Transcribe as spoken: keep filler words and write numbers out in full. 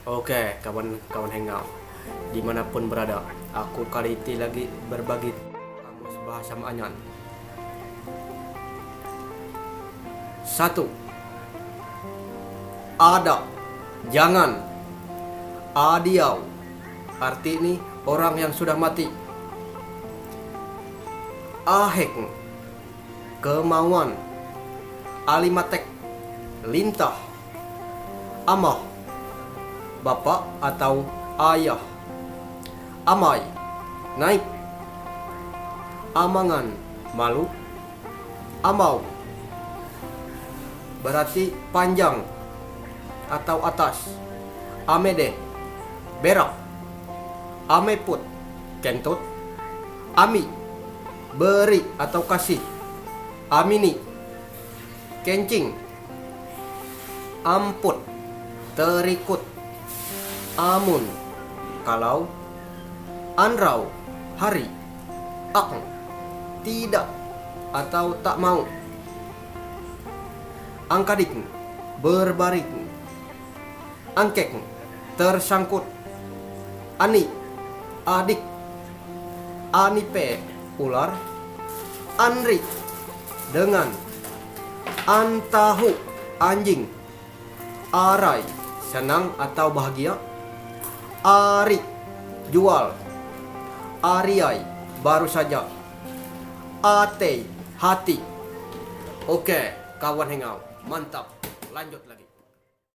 Oke, kawan-kawan hangout. Dimanapun berada, aku kali ini lagi berbagi kamus bahasa Maanyan. Satu. Ada, jangan. Adiau, arti ini orang yang sudah mati. Ahek, kemauan. Alimatek, lintah. Amah, bapak atau ayah. Amai, naik. Amangan, malu. Amau, berarti panjang atau atas. Amede, berak. Ameput, kentut. Ami, beri atau kasih. Amini, kencing. Amput, terikut. Amun, kalau. Anrau, hari. Akng, tidak atau tak mau. Angkadikng, berbaring. Angkekng, tersangkut. Ani, adik. Anipe, ular. Anri, dengan. Antahu, anjing. Arai, senang atau bahagia. Ari, jual. Ariai, baru saja. Atei, hati. Oke, kawan hangout, mantap. Lanjut lagi.